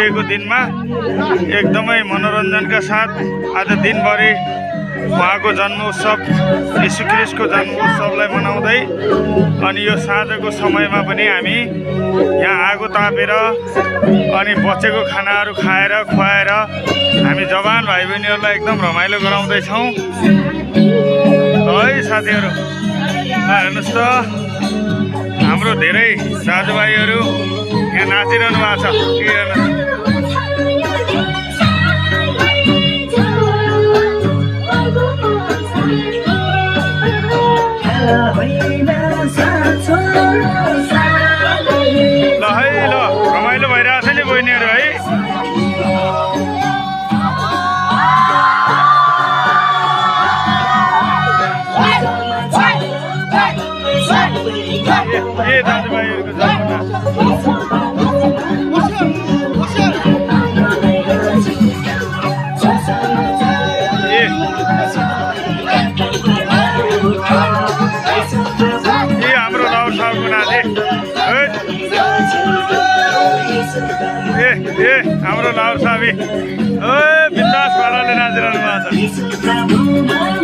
छोएको दिनमा एकदमै मनोरञ्जनका साथ आज दिनभरि उहाँको जन्मोत्सव यीशु ख्रीष्टको जन्मोत्सवलाई मनाउँदै अनि यो साँझको समयमा पनि हामी यहाँ आगो तापेर अनि बचेको खानाहरू खाएर खुवाएर हामी जवान भाइ बहिनीहरूलाई एकदम रमाइलो गराउँदैछौँ है साथीहरू। हेर्नुहोस् त हाम्रो धेरै दाजुभाइहरू यहाँ नाचिरहनु भएको छ के हेर्नुहोस्। ल है ल रमाइलो भइरहेको छ नि बहिनीहरू है। ए दाजुभाइहरूको जन्ममा हाम्रो लाउर साहबको नाचे ए हाम्रो लाउर साहबी बिन्दास पाराले नाचिरहनु भएको छ।